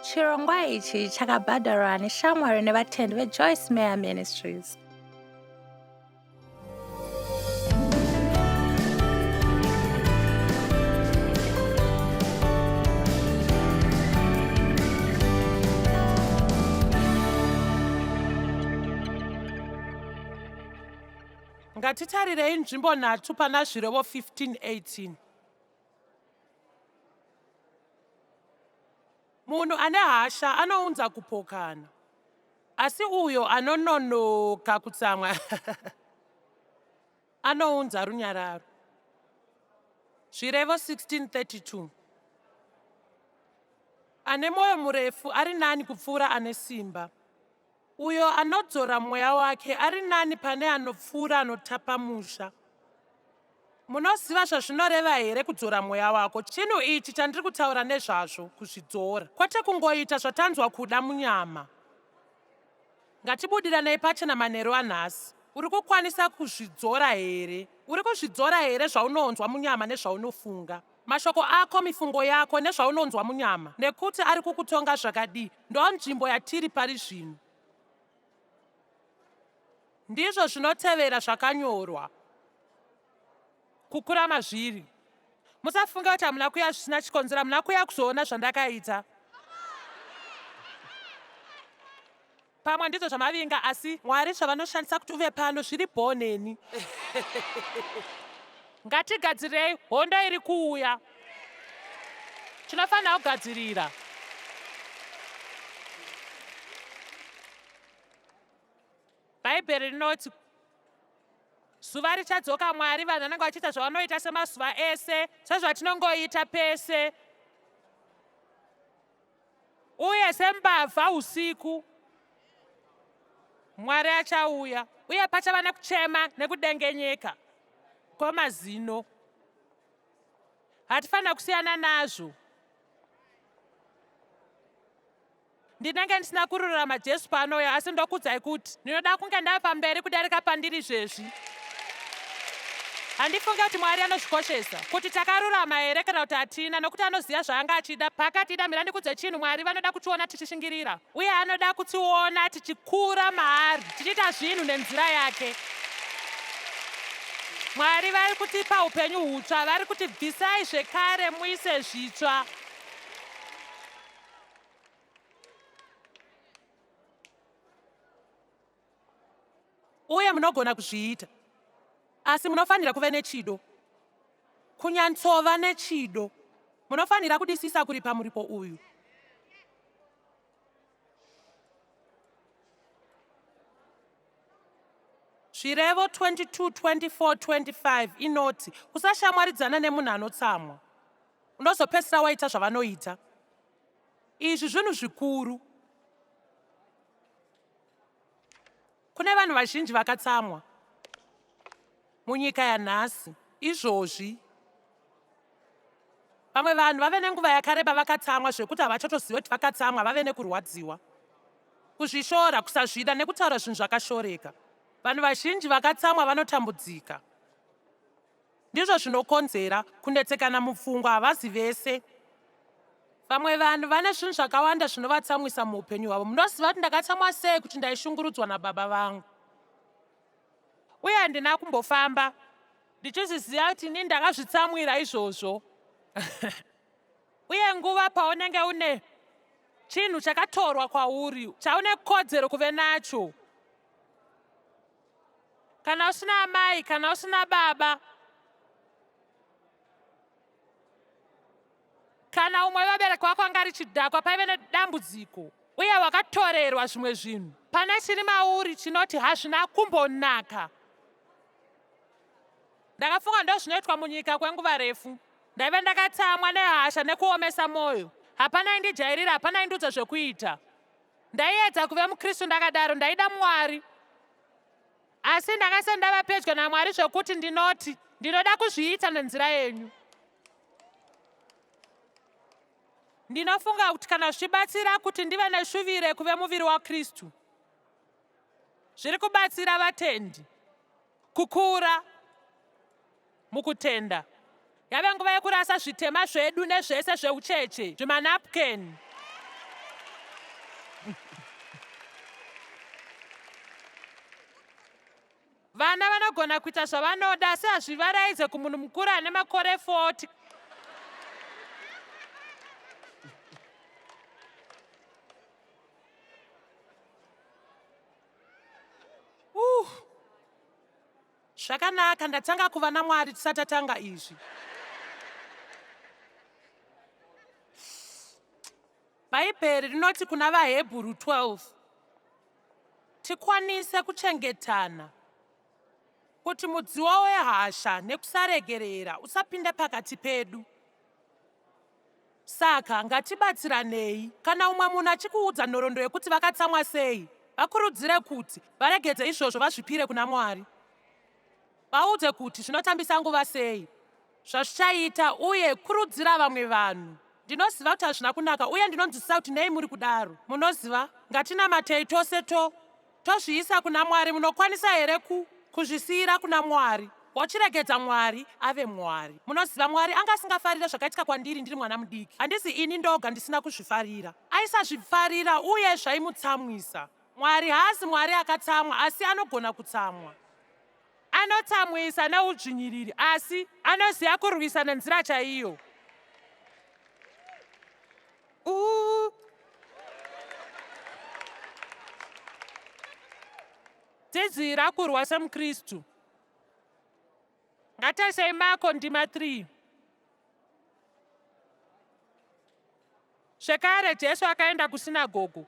Chirongwa ichi chakabhadharwa neshamwari nevatendi veJoyce Meyer Ministries. Ngatitarirei nzvimbo nhatu pana Zvirevo 15:18. Munhu ane hasha anounza kupokana, asi uyo anononoka kutsamwa anounza runyararo. Zvirevo 16:32. Ane mwoyo murefu ari nani kupfuura ane simba. Uyo anodzora mweya wake ari nani pane anopfuura anotapa musha. Munoziva zvazvinoreva here kudzora mweya wako? Chinhu ichi chandiri kutaura nezvazvo, kuzvidzora. Kwete kungoita zvatanzwa kuda munyama. Ngatibudiranei pachena manheru anhasi. Uri kukwanisa kuzvidzora here? Uri kuzvidzora here zvaunonzwa munyama nezvaunofunga? Mashoko ako, mifungo yako, nezvaunonzwa munyama, nekuti ari kukutonga zvakadii, ndonzvimbo yatiri pari zvino. Ndizvo zvinotevera zvakanyorwa. Kukura mazviri. Musafunge kuti hamuna kuya zvisina chikonzero, hamuna kuya kuzoona zvandakaita. Pamwe ndizvo zvamavinga asi Mwari zvavanoshandisa kuti uve pano zviri bhoo neni. Ngatigadzirei hondo iri kuuya. Tinofanira kugadzirira. Bhaibheri rinoti zuva richadzoka Mwari vanhu vanenge vachiita zvavanoita semazuva ese sezvatinongoita pese. Uye sembavha usiku, Mwari achauya, uye pachava nekuchema nekudengenyeka kwemazino. Hatifanira kusiyana nazvo. Ndinenge ndisina kururama Jesu paanouya, asi ndokuudzai kuti ndinoda kunge ndava pamberi kudarika pandiri izvezvi. Handifunge kuti Mwari anozvikoshesa kuti takarurama here kana kuti hatina, nokuti anoziva zvaanga achida. Paakatida, mira ndikudze chinhu, Mwari vanoda kutiona tichishingirira, uye anoda kutiona tichikura maari, tichiita zvinhu nenzira yake. Mwari vari kutipa upenyu hutsva, vari kuti bvisai zvekare muise zvitsva. Uye munogona kuzviita, asi munofanira kuve nechido, kunyatsova nechido. Munofanira kudisisa kuripa muripo uyu. Zvirevo 22, 24, 25 inoti, Usashamwaridzana nemunhu anotsamwa, unozopedzisira waita zvavanoita. Izvi zvinhu zvikuru. Kune vanhu vazhinji vakatsamwa munyika yanhasi izvozvi. Vamwe vanhu vave nenguva yakareba vakatsamwa zvekuti havachatozive kuti vakatsamwa, vave nekurwadziwa, kuzvishora, kusazvida nekutaura zvinhu zvakashoreka. Vanhu vazhinji vakatsamwa vanotambudzika. Ndizvo zvinokonzera kunetsekana mupfungwa, havazi vese. Vamwe vanhu vane zvinhu zvakawanda zvinovatsamwisa muupenyu hwavo. Munoziva kuti ndakatsamwa sei kuti ndaishungurudzwa nababa vangu. Uye handina kumbofamba ndichizviziva kuti ini ndakazvitsamwira izvozvo. Uye nguva paunenge une chinhu chakatorwa kwauri chaune kodzero kuve nacho, Kana usina amai, kana usina baba, kana umwe wevabereki wako anga ari chidhakwa, paive nedambudziko uye wakatorerwa zvimwe zvinhu, pane chiri mauri chinoti hazvina kumbonaka. Ndakafunga ndozvinoitwa munyika kwenguva refu. Ndaive ndakatsamwa nehasha nekuomesa mwoyo. Hapana aindijairira, hapana aindiudza zvekuita. Ndaiedza kuve muKristu ndakadaro, ndaida Mwari. Asi ndakasati ndava pedyo naMwari zvokuti ndinoti ndinoda kuzviita nenzira yenyu. Ndinofunga kuti kana zvichibatsira kuti ndive neshuviro yekuve muviri waKristu, zviri kubatsira vatendi kukura mukutenda. Yave nguva yekurasa zvitema zvedu nezvese zveucheche, zvimanapukeni. Vana vanogona kuita zvavanoda asi hazvivaraidze kumunhu mukuru ane makore 40. Uh. Zvakanaka ndatanga kuva naMwari tisati tatanga izvi. Bhaibheri rinoti kuna vaHebhuru 12 tikwanise kuchengetana kuti mudziwa wehasha nekusaregerera usapinda pakati pedu. Saka ngatibatsiranei. Kana umwe munhu achikuudza nhoroondo yekuti vakatsamwa sei, vakurudzire kuti varegedze izvozvo vazvipire kuna Mwari. Vaudze kuti zvinotambisa nguva sei, zvazvichaita uye kurudzira vamwe vanhu. Ndinoziva kuti hazvina kunaka uye ndinonzwisisa kuti nei muri kudaro. Munoziva, ngatinamatei tose to tozviisa kuna Mwari. Munokwanisa here ku, kuzvisiyira kuna Mwari? Wochiregedza Mwari ave Mwari. Munoziva, Mwari anga asingafarire zvakaitika kwandiri ndiri mwana mudiki. Handizi ini ndoga ndisina kuzvifarira. Aisazvifarira uye zvaimutsamwisa. Mwari haasi Mwari akatsamwa, asi anogona kutsamwa. Anotsamwisa neudzvinyiriri, asi anoziva kurwisa nenzira chaiyo. Uu. Dzidzira kurwa semuKristu. Ngatarisei Mako ndima 3. Zvekare Jesu akaenda kusinagogo.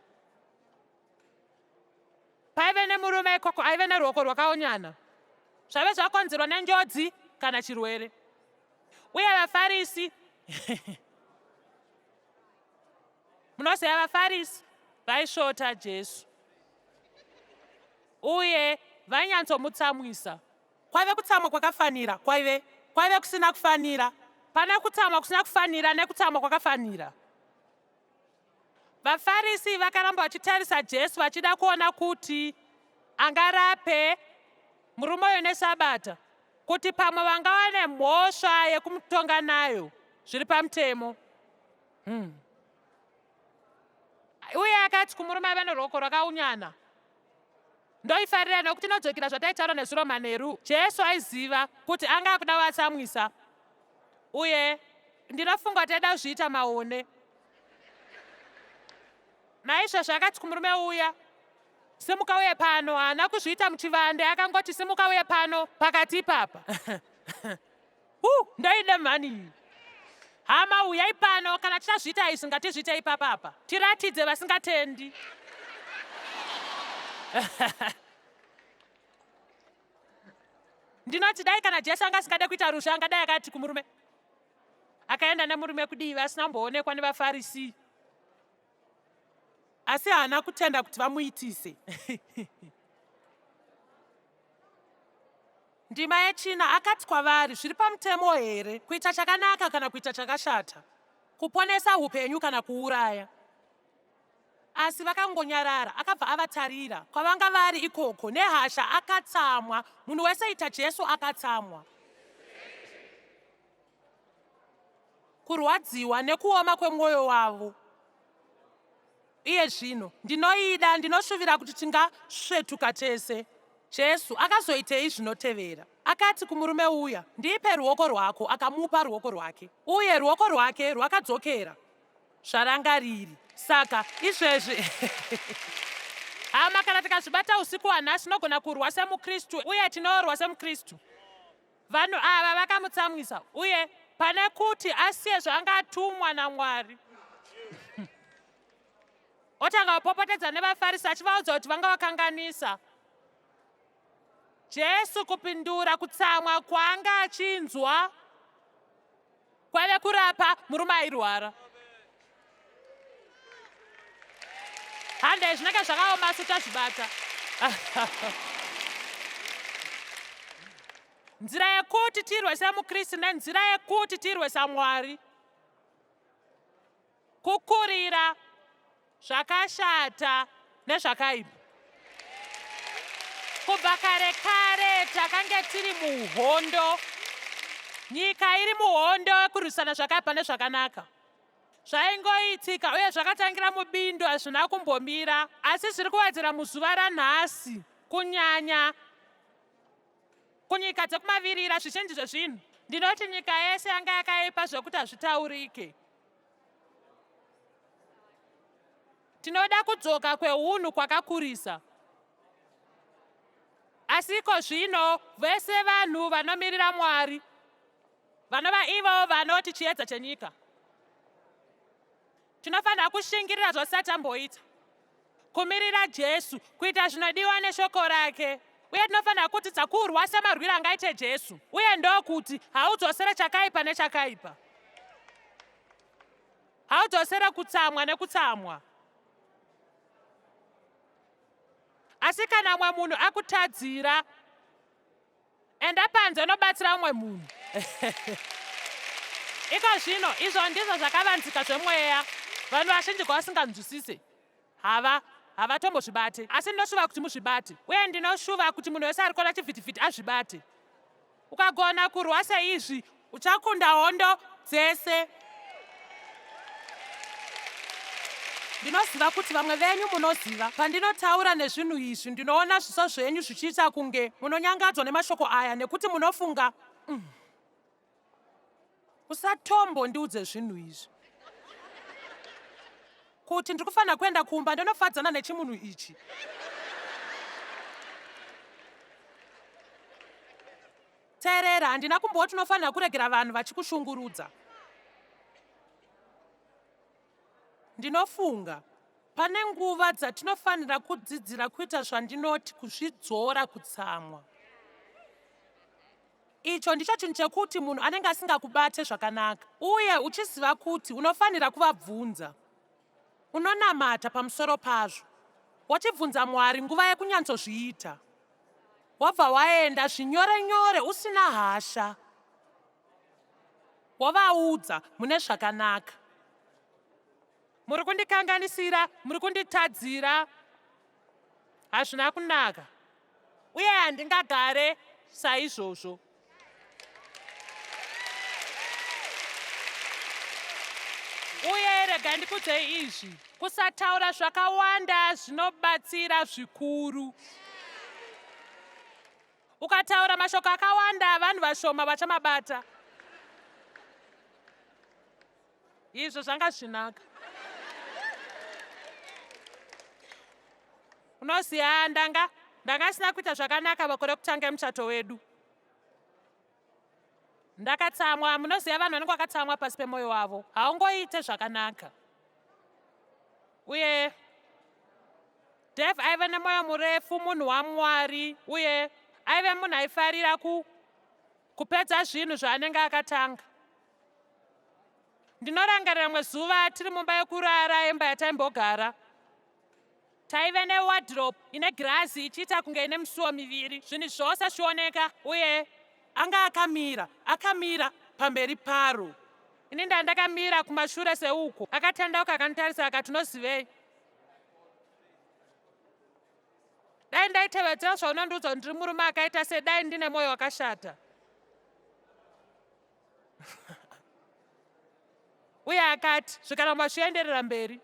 Paive nemurume ikoko aive neruoko rwakaonyana, zvaive zvakonzerwa nenjodzi kana chirwere. Uye vaFarisi munoziva vaFarisi vaisvota Jesu uye vainyantsomutsamwisa. Kwaive kutsamwa kwakafanira, kwaive kwaive kusina kufanira. Pane kutsamwa kusina kufanira nekutsamwa kwakafanira. VaFarisi vakaramba vachitarisa Jesu vachida kuona kuti angarape murume uyu neSabata, kuti pamwe vangawane mhosva yekumutonga nayo zviri pamutemo. Hmm. Uye akati kumurume aiva neruoko rwakaunyana, Ndoifarira nokuti inodzokera zvataitaura nezuro manheru. Jesu aiziva kuti anga akuda kuvatsamwisa, uye ndinofunga kuti aida kuzviita maune. Naizvozvo akati kumurume uya, Simuka uye pano. Haana kuzviita muchivande, akangoti simuka uye pano pakati ipapa. Hu, ndoida mhani iyi. Hama, uyai pano, kana tichazviita izvi ngatizviite ipapa apa. Tiratidze vasingatendi. Ndinoti dai kana Jesu anga asingade kuita ruzha angadai akati kumurume. Akaenda nemurume kudivi asina kumboonekwa nevaFarisi. Asi haana kutenda kuti vamuitise. Ndima yechina, akati kwavari, Zviri pamutemo here kuita chakanaka kana kuita chakashata, kuponesa upenyu kana kuuraya? Asi vakangonyarara. Akabva avatarira kwavanga vari ikoko nehasha, akatsamwa. Munhu wese ita Jesu akatsamwa. Kurwadziwa nekuoma kwemwoyo wavo. Iye zvino, ndinoida, ndinoshuvira kuti tingasvetuka tese. Jesu akazoitei zvinotevera? Akati kumurume uya, Ndipe ruoko rwako. Akamupa ruoko rwake, uye ruoko rwake rwakadzokera zvaranga riri. Saka, izvezvi, hama, kana tikazvibata usiku hwanhasi, tinogona kurwa semuKristu, uye tinorwa semuKristu. Vanhu ava vakamutsamwisa, uye pane kuti asiye zvaanga atumwa naMwari, otanga kupopotedza nevaFarisi achivaudza kuti vanga vakanganisa. Jesu kupindura kutsamwa kwaanga achinzwa kwaive kurapa murume airwara. Handei, zvinenge zvakaoma asi tazvibata. Nzira yekuti tirwe semuKristu nenzira yekuti tirwe saMwari kukurira zvakashata nezvakaipa. Kubva kare kare takange tiri muhondo. Nyika iri muhondo yekurwisana zvakaipa nezvakanaka. Zvaingoitika uye zvakatangira mubindu hazvina kumbomira, asi zviri kuwedzera muzuva ranhasi, kunyanya kunyika dzekumavirira. Zvizhinji zvezvinhu, ndinoti nyika yese yanga yakaipa zvekuti hazvitaurike. Tinoda kudzoka kweunhu kwakakurisa. Asi iko zvino vese vanhu vanomirira Mwari, vanova ivo vanoti chiedza chenyika, tinofanira kushingirira zvose tamboita, kumirira Jesu, kuita zvinodiwa neshoko rake. Uye tinofanira kudzidza kurwa semarwiro angaite Jesu, uye ndokuti haudzosere chakaipa nechakaipa, haudzosere kutsamwa nekutsamwa. Asi kana mumwe munhu akutadzira, enda panze unobatsira mumwe munhu. Iko zvino izvo ndizvo zvakavanzika zvemweya. Vanhu vazhinji kwavasinganzwisise hava havatombozvibate, asi ndinoshuva kuti muzvibate, uye ndinoshuva kuti munhu wese ari kuona chivhitivhiti azvibate. Ukagona kurwa seizvi, uchakunda hondo dzese. Ndinoziva kuti vamwe venyu munoziva pandinotaura nezvinhu izvi, ndinoona zviso zvenyu zvichiita kunge munonyangadzwa nemashoko aya, nekuti munofunga, Usatombondiudze zvinhu izvi, kuti ndiri kufanira kuenda kumba ndinofadzana nechimunhu ichi. Teerera, handina kumboti unofanira kuregera vanhu vachikushungurudza. Ndinofunga pane nguva dzatinofanira kudzidzira kuita zvandinoti kuzvidzora kutsamwa. Icho ndicho chinhu chekuti munhu anenge asingakubate zvakanaka, uye uchiziva kuti unofanira kuvabvunza. Unonamata pamusoro pazvo, wochibvunza Mwari nguva yekunyatsozviita. Wobva waenda zvinyore nyore usina hasha, wovaudza mune zvakanaka. Muri kundikanganisira, muri kunditadzira, hazvina kunaka, uye handingagare saizvozvo. Uye regai ndikudzei izvi, kusataura zvakawanda zvinobatsira zvikuru. Ukataura mashoko akawanda, vanhu vashoma vachamabata. Izvo zvanga zvinaka. Unoziva, ndanga ndanga sina kuita zvakanaka makore ekutanga emuchato wedu. Ndakatsamwa. Munoziva, vanhu vanenge vakatsamwa pasi pemwoyo wavo, haungoite zvakanaka. Uye Dave aive nemwoyo murefu, munhu waMwari, uye aive munhu aifarira ku kupedza zvinhu zvaanenge akatanga. Ndinorangarira rimwe zuva tiri mumba yekurara yemba yataimbogara. Taive newardrobe ine girazi ichiita kunge ine misuo miviri, zvinhu zvose zvichioneka, uye anga akamira, akamira pamberi paro. Ini ndandakamira kumashure seuko. Akatendeuka akanditarisa akati, unozivei? Dai ndaitevedzera zvaunondiudza kuti ndiri murume akaita sei, dai ndine mwoyo wakashata. Uye akati, zvikaramba zvichienderera mberi,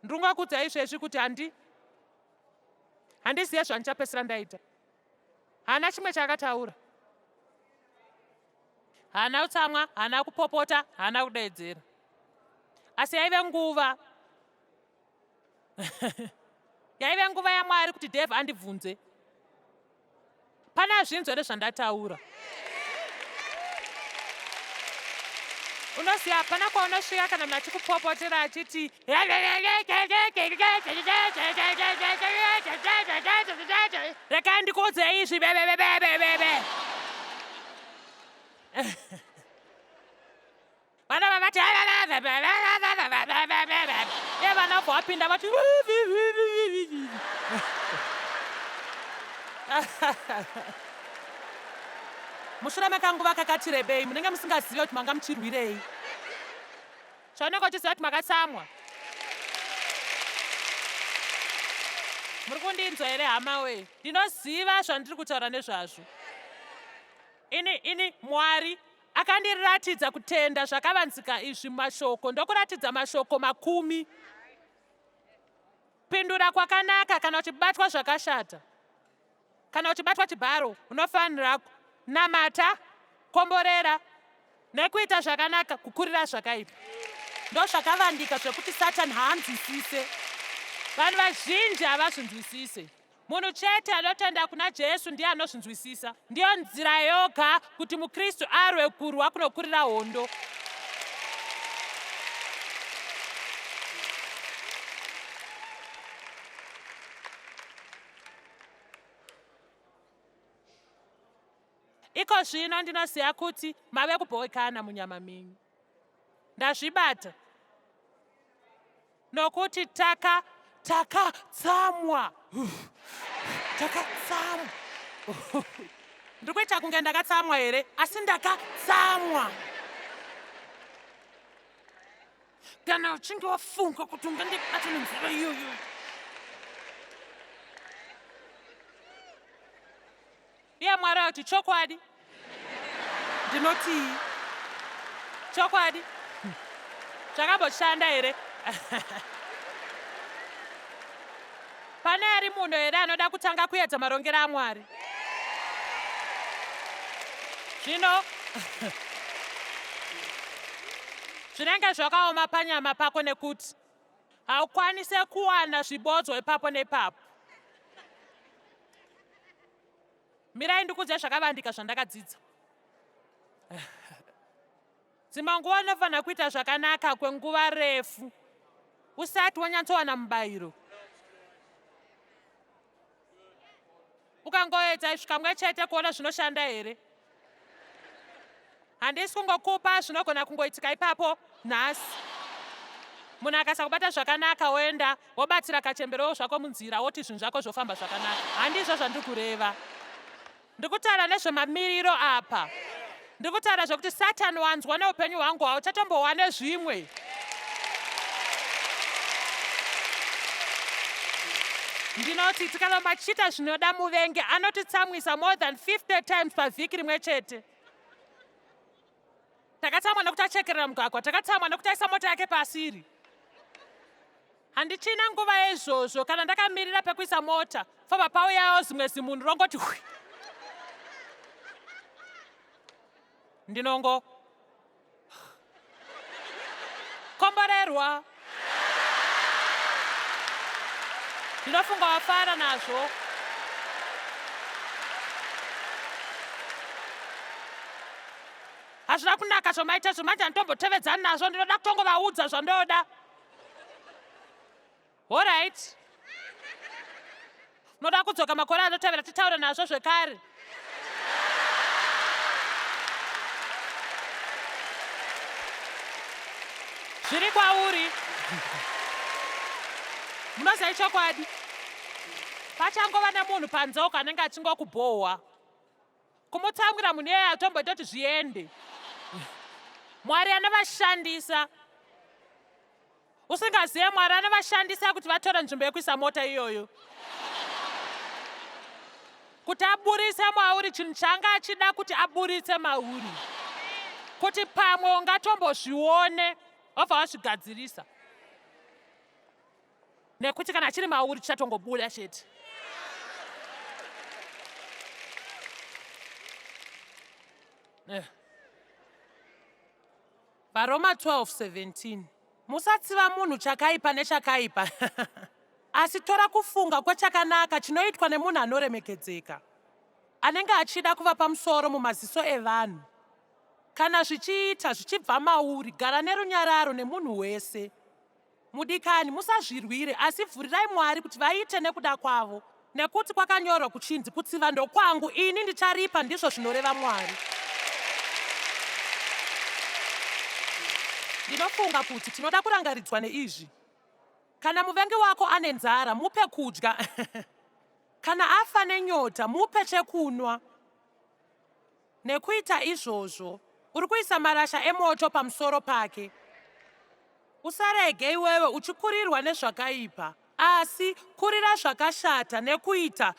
ndiri kungokuudza izvezvi kuti handi handizive zvandichapedzisira ndaita. Haana chimwe chaakataura. Haana kutsamwa, haana kupopota, haana kudeedzera. Asi yaive nguva yaive nguva yaMwari kuti Dave andibvunze. Pane azvinzwa here zvandataura? Unoziva, hapana kwaunosvika kana munhu achikupopotera achiti regai ndikuudzei izvi bebebebebebe. Vana vavati iye vana vabva vapinda vati mushure mekanguva kakati rebei munenge musingazive kuti manga muchirwirei. Chaunenge uchiziva kuti makatsamwa. Muri kundinzwa here hama wee? Ndinoziva zvandiri kutaura nezvazvo. Ini, ini, Mwari. Akandiratidza kutenda zvakavanzika izvi mumashoko ndokuratidza mashoko makumi. Pindura kwakanaka kana uchibatwa zvakashata. Kana uchibatwa chibharo unofanira namata, komborera nekuita zvakanaka kukurira zvakaipa. Ndozvakavandika zvekuti Satan haanzwisise. Vanhu vazhinji havazvinzwisise. Munhu chete anotenda kuna Jesu ndiye anozvinzwisisa. Ndiyo nzira yoga kuti muKristu arwe kurwa kunokurira hondo. Iko zvino ndinoziva kuti mave kubhowekana munyama menyu. Ndazvibata. Nokuti taka takatsamwa. Takatsamwa. Ndiri kuita kunge ndakatsamwa here? Asi ndakatsamwa. Kana uchinge wafunga kuti ungandibata nenzira iyoyo. Iye Mwari ati chokwadi. Ndinotii? Chokwadi. Zvakamboshanda here? Pane ari muno here anoda kutanga kuedza marongero aMwari? Zvino zvinenge zvakaoma panyama pako nekuti haukwanise kuwana zvibodzwa ipapo nepapo. Mirai ndikuudze zvakavandika zvandakadzidza. Dzimwe nguva unofanira kuita zvakanaka kwenguva refu usati wanyatsowana mubayiro. Ukangoedza izvi kamwe chete kuona zvinoshanda here? Handisi kungokupa zvinogona kungoitika ipapo nhasi. Munhu akasakubata zvakanaka woenda wobatsira kachemberewo zvako munzira woti zvinhu zvako zvofamba zvakanaka. Handizvo zvandiri kureva. Ndiri kutaura nezvemamiriro apa. Ndiri kutaura zvekuti Satani wanzwa neupenyu hwangu hauchatombowane zvimwe. Ndinoti tikaramba tichiita zvinoda muvengi anotitsamwisa more than 50 times pavhiki rimwe chete. Takatsamwa nekuti achekerera mugwagwa, takatsamwa nekuti aisa mota yake pasiri. Handichina nguva yeizvozvo kana ndakamirira pekuisa mota famba pauyawo zimwe zimunhu rongoti hwi. Ndinongo komborerwa. Ndinofunga wafara nazvo. Hazvina kunaka zvomaita izvo manje handitombotevedzani nazvo ndinoda kutongovaudza zvandoda. Horait. Unoda kudzoka makore anotevera titaure nazvo zvekare. Zviri kwauri. Munoziva ichokwadi. Pachangova nemunhu panze uko anenge achingokubhohwa. Kumutsamwira munhu iyeye atomboita kuti zviende. Mwari anovashandisa. Usingazive Mwari anovashandisa kuti vatore nzvimbo yekuisa mota iyoyo. Kuti aburitse mauri chinhu chaanga achida kuti aburitse mauri. Kuti pamwe ungatombozvione wobva wazvigadzirisa. Nekuti kana chiri mauri chichatongobuda chete. Eh. VaRoma 12:17 Musatsiva munhu chakaipa nechakaipa, asi tora kufunga kwechakanaka chinoitwa nemunhu anoremekedzeka, anenge achida kuva pamusoro mumaziso evanhu. Kana zvichiita, zvichibva mauri, gara nerunyararo nemunhu wese. Mudikani, musazvirwire, asi bvurirai Mwari kuti vaite nekuda kwavo. Nekuti kwakanyorwa kuchinzi, Kutsiva ndokwangu, ini ndicharipa, ndizvo zvinoreva Mwari. Ndinofunga kuti tinoda kurangaridzwa neizvi. Kana muvengi wako ane nzara, mupe kudya. Kana afa nenyota, mupe chekunwa. Nekuita izvozvo, uri kuisa marasha emoto pamusoro pake. Usarege iwewe uchikurirwa nezvakaipa, asi kurira zvakashata nekuita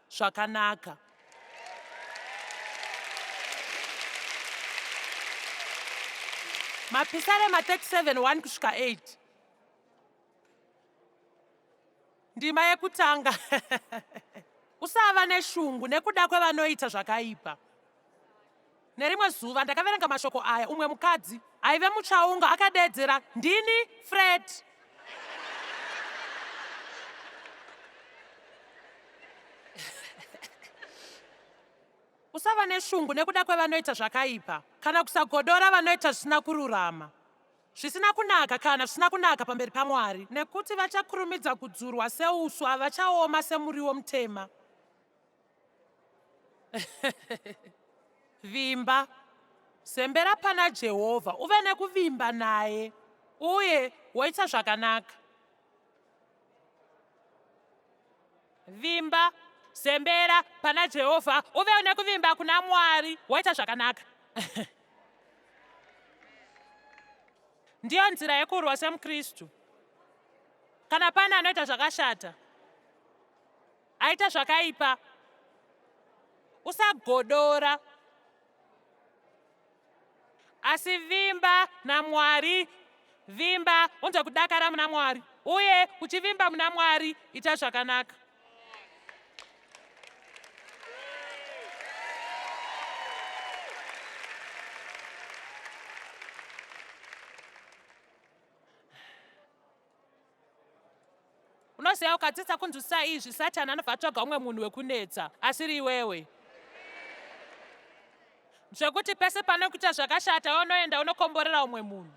zvakanaka. Mapisarema 37 1 kusvika 8. Ndima yekutanga. Usava neshungu nekuda kwevanoita zvakaipa. Nerimwe zuva ndakaverenga mashoko aya, umwe mukadzi aive muchaunga akadeedzera, Ndini Fred! Usava neshungu nekuda kwevanoita zvakaipa, kana kusagodora vanoita zvisina kururama, zvisina kunaka kana zvisina kunaka pamberi paMwari, nekuti vachakurumidza kudzurwa seuswa, vachaoma semuriwo mutema. Vimba. Zembera pana Jehovha, uve nekuvimba naye, uye woita zvakanaka. Vimba. Zembera pana Jehovha, uve nekuvimba kuna Mwari, woita zvakanaka. Ndiyo nzira yekurwa semuKristu. Kana pane anoita zvakashata, aita zvakaipa usagodora asi vimba namwari vimba unzwe kudakara muna mwari uye uchivimba muna mwari ita zvakanaka Unoziva, ukadzidza kunzwisisa izvi, Satani anobva atsvaga umwe munhu wekunetsa asiri iwewe. Zvekuti pese panokuita zvakashata unoenda unokomborera umwe munhu.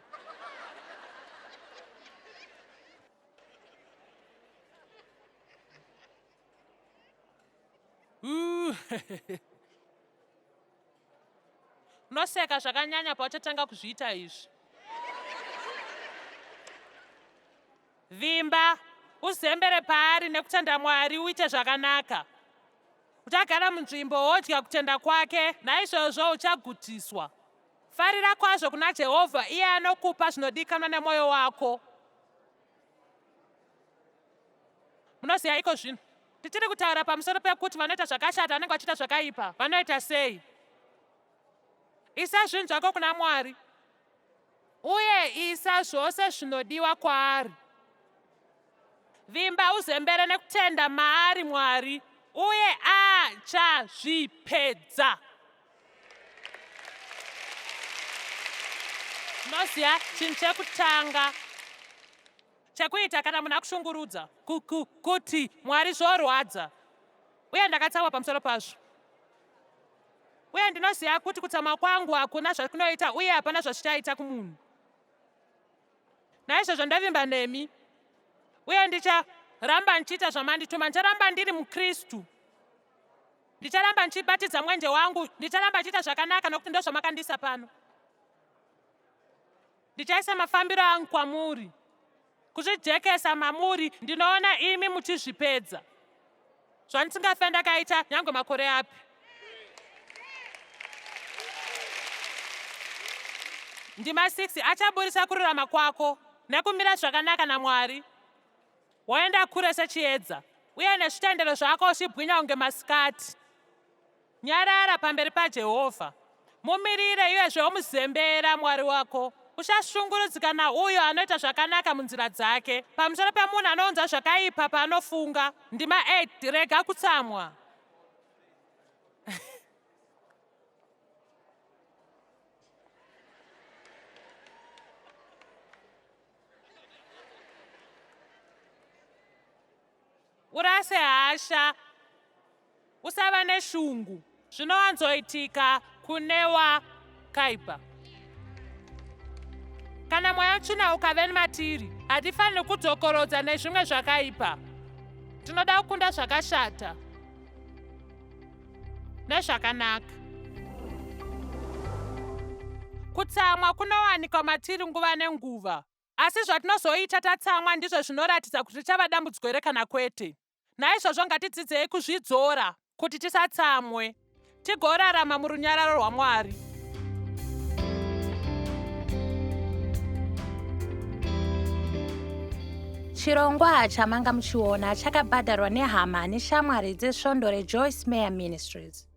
Unoseka zvakanyanya pauchatanga kuzviita izvi. Vimba, uzembere paari nekutenda Mwari uite zvakanaka. Uchagara munzvimbo wodya kutenda kwake, naizvozvo uchagutiswa. Farira kwazvo kuna Jehovha, iye anokupa zvinodikanwa nemwoyo wako. Munoziva iko zvino tichiri kutaura pamusoro pekuti vanoita zvakashata vanenge vachiita zvakaipa vanoita sei? Isa zvinhu zvako kuna Mwari uye isa zvose zvinodiwa kwaari. Vimba uzembere nekutenda maari Mwari uye achazvipedza. Unoziva chinhu chekutanga chekuita kana munhu akushungurudza kuti Mwari zvorwadza uye ndakatsamwa pamusoro pazvo. Uye ndinoziva kuti kutsamwa kwangu hakuna zvakunoita uye hapana zvazvichaita kumunhu. Naizvozvo ndovimba nemi uye ndicharamba ndichiita zvamandituma. Ndicharamba ndiri muKristu. Ndicharamba ndichibatidza mwenje wangu. Ndicharamba ndichiita zvakanaka nokuti ndozvamakandiisa pano. Ndichaisa mafambiro angu kwamuri, kuzvijekesa mamuri, ndinoona imi muchizvipedza zvandisingafe ndakaita nyangwe makore api. Ndima 6 achaburisa kururama kwako nekumira zvakanaka naMwari, woenda kure sechiedza, uye nezvitendero zvako uchibwinya kunge masikati. Nyarara pamberi paJehovha, mumirire uyezve womuzembera Mwari wako. Uchashungurudzika nauyo anoita zvakanaka munzira dzake, pamusoro pemunhu anounza zvakaipa paanofunga. Ndima 8 Rega kutsamwa. Urase hasha, usava neshungu zvinowanzoitika kune wakaipa. Kana mweya mutsvina ukave matiri, hatifaniri kudzokorodza nezvimwe zvakaipa. Tinoda kukunda zvakashata nezvakanaka. Kutsamwa kunowanikwa matiri nguva nenguva. Asi zvatinozoita tatsamwa ndizvo zvinoratidza kuti richava dambudziko here kana kwete. Naizvozvo ngatidzidzei kuzvidzora kuti tisatsamwe, tigorarama murunyararo rwaMwari. Chirongwa chamanga muchiona chakabhadharwa nehama neshamwari dzesvondo reJoyce Meyer Ministries.